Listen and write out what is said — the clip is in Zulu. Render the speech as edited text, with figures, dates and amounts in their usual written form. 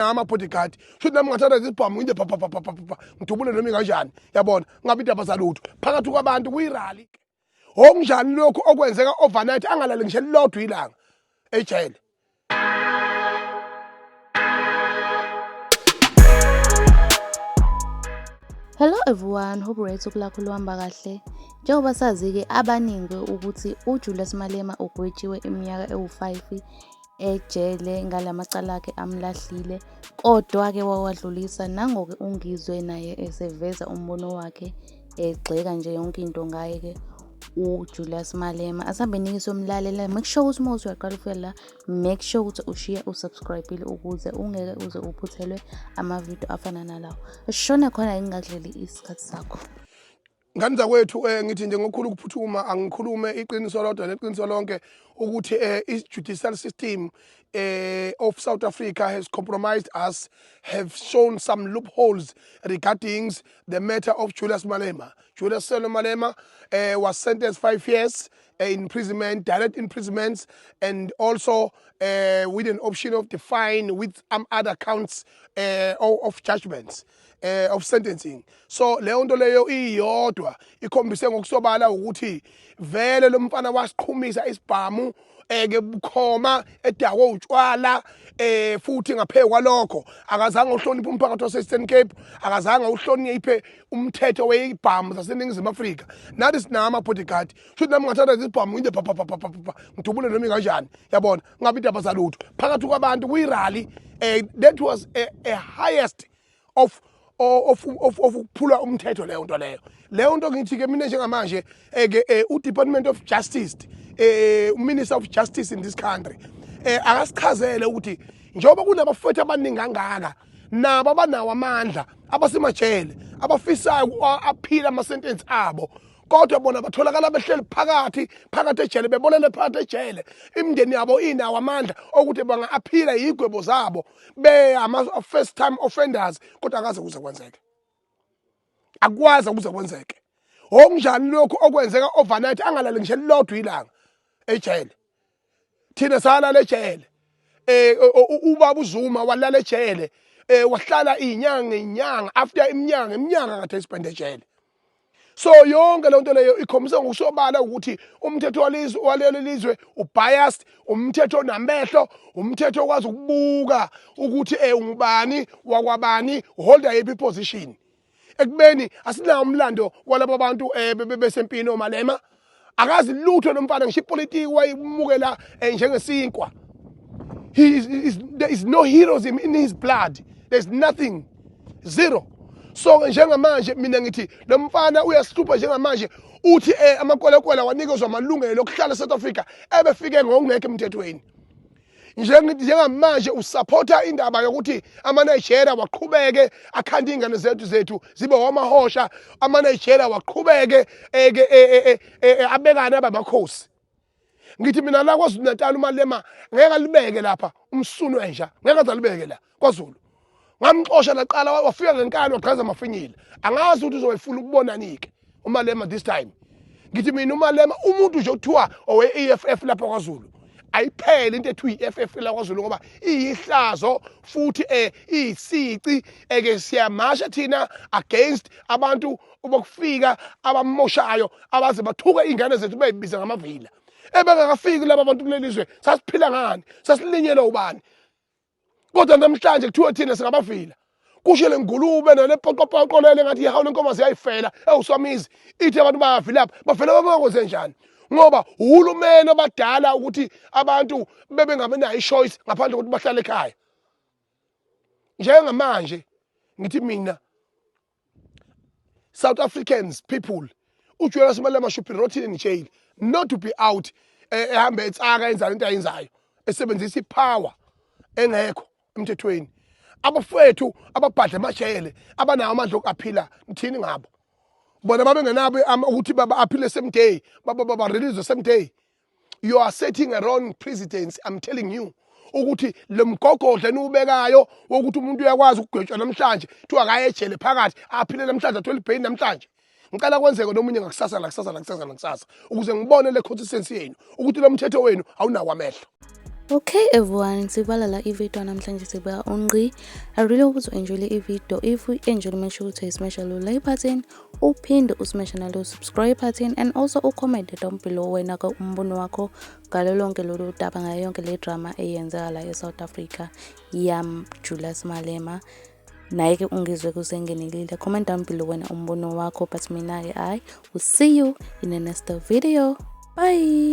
Ama-bodyguard shuthi nami ngathatha isibhamu ngide pa pa pa pa pa pa ngidubule noma kanjani, yabona, ngabe indaba zalutho phakathi kwabantu kuyi-rally. Okunjani lokhu okwenzeka overnight, angalali ngisho elilodwa ilanga ejele? Hello everyone, hope right ukulakho luhamba kahle. Njengoba sazi-ke abaningi ukuthi uJulius Malema ugwetshiwe iminyaka ewu-5 ejele ngalamacala akhe amlahlile, kodwa-ke wawadlulisa. Nango-ke uNgizwe naye eseveza umbono wakhe egxeka nje yonke into ngaye-ke uJulius Malema. Asambe somlalela. Make sure ukuthi uma usuyaqala ufika la, make sure ukuthi ushiye usubscribe ukuze ungeke uze uphuthelwe amavidiyo afana nalawo. Shona khona, ngingakudleli isikhathi sakho. Ngane zakwethu, ngithi nje ngokukhulu ukuphuthuma angikhulume iqiniso lodwa neqiniso lonke ukuthi i-judicial system of South Africa has compromised us, have shown some loopholes regarding the matter of Julius Malema. Julius Sello Malema was sentenced 5 years imprisonment, direct imprisonment, and also with an option of the fine with some other counts of judgments of sentencing. So leyo nto leyo iyodwa ikhombise ngokusobala ukuthi vele lo mfana wasiqhumisa isibhamu eke bukhoma edakwe utshwala, futhi ngaphezu kwalokho akazange uhloniphe umphakathi wase-Eastern Cape, akazange uhloniphe umthetho weyibhamu zaseNingizimu Afrika. Nathi sinawo ama-bodyguard, shuthi nami ngathatha isibhamu ngide pa pa pa pa pa pa ngidubule noma kanjani, yabona, ngabe indaba zalutho phakathi kwabantu kuyi-rally. That was a highest of ukuphula umthetho leyo nto leyo. Leyo nto ngithi ke mina njengamanje ke u-Department of Justice, Minister of Justice in this country, akasichazele ukuthi njengoba kunabafowethu abaningi kangaka nabo abanawo amandla abasemajele abafisayo aphila ama-sentence abo, kodwa bona batholakala behleli phakathi phakathi ejele, bebonele phakathi ejele, imindeni yabo inawo amandla okuthi banga-aphila yigwebo zabo be ama-first time offenders, kodwa akaze kuze kwenzeke, akwazi ukuze kwenzeke. Okunjani lokhu okwenzeka overnight, angalali ngisho elilodwa ilanga ejele? Thina salala ejele, ubaba uZuma walala ejele, wahlala izinyanga izinyanga after iminyaka iminyaka kade espend ejele. So yonke le nto leyo ikhombisa ngokusobala ukuthi umthetho walizwe walelo lizwe ubiased, umthetho onamehlo, umthetho okwazi ukubuka ukuthi ungubani wakwabani, holder yiphi position, ekubeni asinawo umlando walabo bantu besempini. OMalema akazi lutho lo mfana, ngisho ipolitiki wayimukela njengesinkwa. He is, is, there is no heroism in his blood, there's nothing, zero. So njengamanje mina ngithi lo mfana uyasihlupha. Njengamanje uthi amakwelekwele wanikezwa amalungelo okuhlala eSouth Africa ebefike ngokungekho emthethweni. Njengamanje usupporta indaba yokuthi ama-Nigeria waqhubeke akhanda iy'ngane zethu zibe omahosha, ama-Nigeria waqhubeke eke abekane abamakhosi. Ngithi mina la KwaZulu Natal uMalema ngeke alibeke lapha umsunu wenja, ngeke aze alibeke la KwaZulu. Ngamxosha laqala wafika ngenkani, wagqaza amafinyila. Angazi ukuthi uzoyifuna ukubonani-ke uMalema this time. Ngithi mina uMalema umuntu nje okuthiwa owe-EFF lapha KwaZulu, ayiphele into ethiwa i-EFF la KwaZulu ngoba iyihlazo futhi iyisici eke siyamasha thina against abantu bokufika abamoshayo abaze bathuke iy'ngane zethu beyibiza ngamavila. Ebengakafiki laba bantu kuleli zwe sasiphila ngani? Sasilinyelwa ubani? Kodwa namhlanje kuthiwa thina singabavila, kusho le ngulube nale poqopoqo lele ngathi ihawu lenkomazi yayifela ewuswamizi, ithi abantu bayavilapha. Bavele babakwenze njani? Ngoba uhulumeni obadala ukuthi abantu bebengabenayo i-choice ngaphandle kokuthi bahlale ekhaya. Njengamanje ngithi mina, South Africans people, uJulius Malema should be rotting in jail, not to be out ehambe etsaka enza into ayenzayo, esebenzisa ipower engekho emthethweni. Abafowethu ababhadla emajele abanawo amandla okuaphila, nithini ngabo? Bona babengenabo ukuthi baba aphile same day, baba baba release same day. You are setting a wrong precedence, I'm telling you ukuthi lo mgogodla eniwubekayo wokuthi umuntu uyakwazi ukugwetshwa namhlanje kuthiwa akaye ejele phakathi aphile namhlanje, athole ibheyili namhlanje, ngicela kwenzeke nomunye ngakusasa, nakusasa, nakusasa, nakusasa, ukuze ngibone le consistency yenu ukuthi lo mthetho wenu awunawo amehlo. Okay everyone, sivala la i-video namhlanje, sibeka ungqi. I really hope you enjoy i-video. If you enjoy, make sure to smash the like button, uphinde usmash nalo subscribe button and also ucomment down below wena ke umbono wakho ngalo lonke lolu daba, ngayo yonke le drama eyenzeka la e-South Africa yam Julius Malema. Naye-ke uNgizwe kusengenelile. Comment down below wena umbono wakho, but mina-ke I will see you in the next video. Bye.